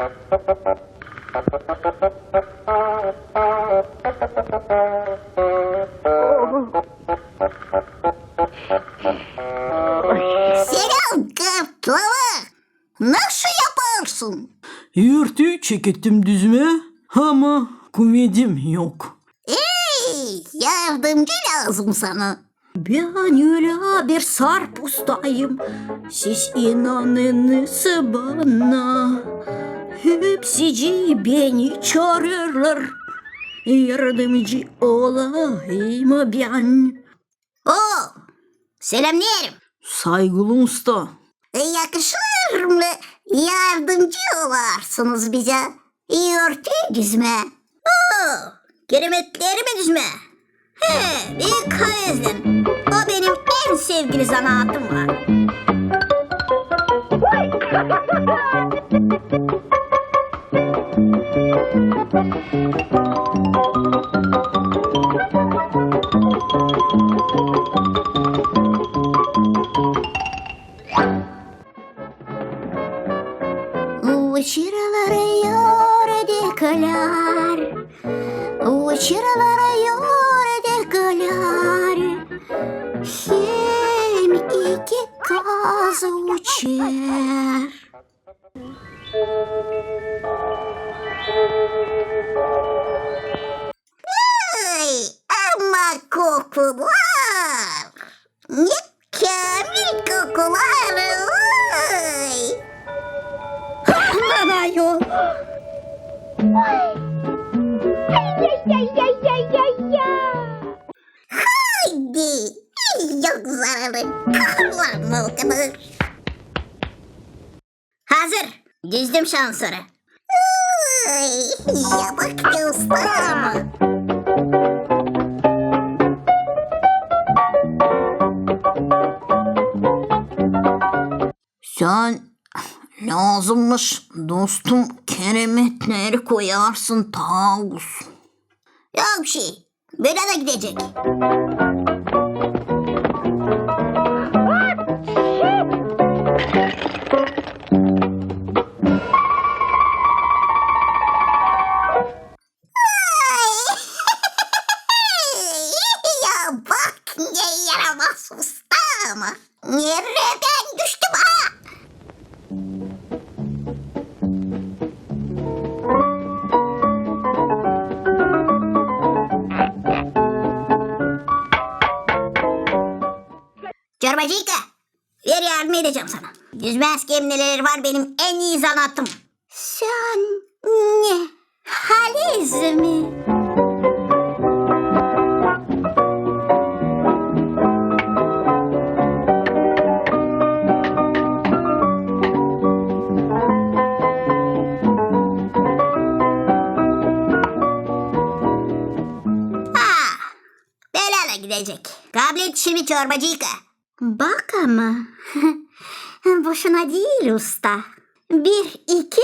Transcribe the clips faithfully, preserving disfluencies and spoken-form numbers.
Selam, kartlava! Nasıl yaparsın? Örtüyü çekettim düzmää, ama kuvedim yok. Ey, yardımcı lääzım sana. Bän ölä bir sarp ustayım, siz inanınız bana. Hepsicii beni çaarêrlar, yardımcı olayım bän. O, selämnerim. Saygılı usta. Yakışır mı yardımcı olarsınız bizä örtü düzmää? O, keremetlerimi düzmää. He, büük havezlän. O benim en sevgili zanaatım var. Uçêrlar ördekler, uçêrlar ördekler, hem iki kaz uçêr. Ay, ama kokular! Ne käämil kokular! Ay! Aman ayol! Ay! Ay, ay, ay, ay, ay, ay, ay! Haydi, yok zararı, kaharlanma o kadar. Hazır, düzdüm şansora. Ay, ya bak ne usta ama. Sän lääzımmış, dostum, keremetleri koyarsın, Taus. Yok bişey, bölä dä gidecek. Ay! Ya bak, ne yaramaz usta ama. Neredän düştüm, a? Çorbacıyka, ver, yardım edecäm sana. Düzmää iskemneleri var benim en ii zanaatım. Sän ne, Haliz mi? A, bölä dä gidecek. Kablet işimi, çorbacıyka. Bak ama, boşuna diil, usta. Bir, iki,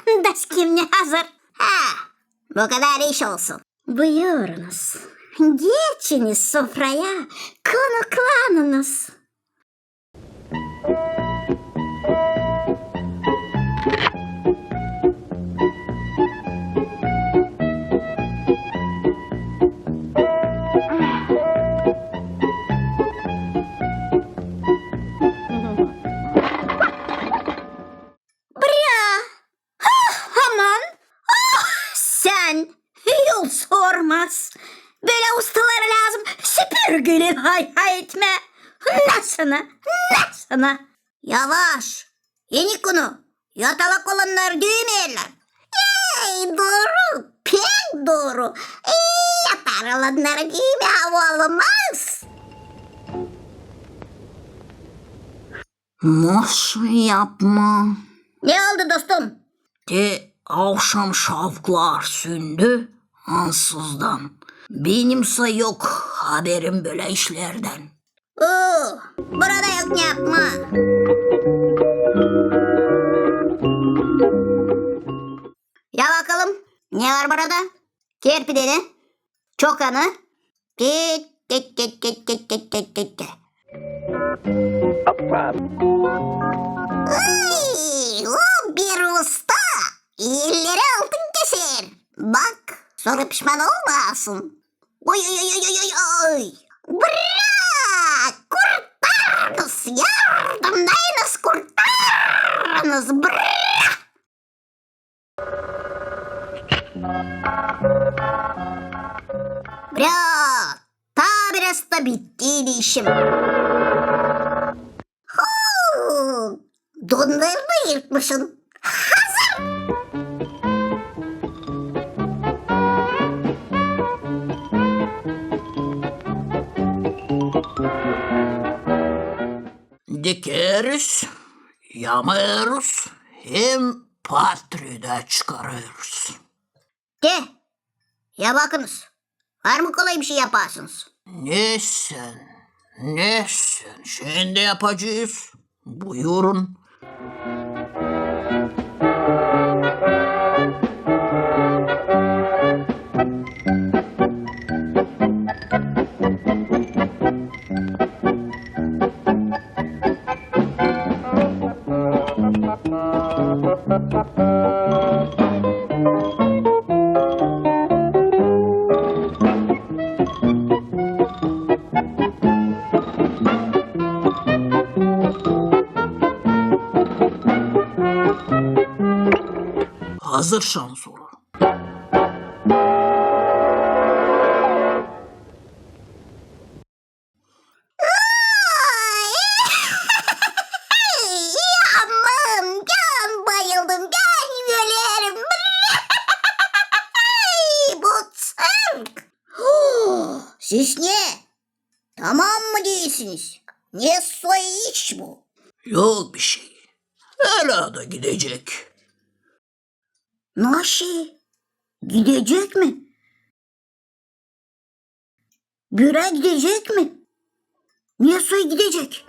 da iskemne hazır. Ha, bu kadar iş olsun. Buyurunuz, geçiniz sofraya, konuklanınız. Brä! Ah, aman! Ah, sän, yol sormaz! Bölä ustaları lääzım süpürgüylän hay-hay etmää. Nasıl? Nasıl? Yavaş! Enik kunu, yatalak olannarı düümeerlär. Ey, dooru, pek dooru. Ey, yatar olannarı düümää olmaz. Nasıl yapmaa? Ne oldu, dostum? Te avşam şafklar süündü ansızdan. Benim sa yok haberim bölä işlerdän. Oo, burada yok ne yapmaa. Ya bakalım, ne var burada? Kerpideni, çokanı. Tit, tit, tit. Ay, o bir usta. Elleri altın keser. Bak, sora pişman olmasın. Oy, oy, oy, oy, oy, oy, oy. Bırak! Kurtarınız! Yardımnayınız, kurtarınız! Bırak! Bra! Ta biraz da bitti işim. Huu! Donlarını yırtmışın. Hazır! Dikeriz, yamêêrız, hem patriyi da çıkarêrız. De, ya bakınız, var mı kolay bir şey yapasınız? Ne sän, ne sän, şindi yapacez. Buyurun. Hazır şansora. Yandım, bän bayıldım, bän ölerim. Bu sirk. Siz ne? Tamam mı diilsiniz? Ne soy iş bu? Yok bir şey. Ölä da gidecek. Naşey? Gidecek mi? Börä gidecek mi? Ne soy gidecek?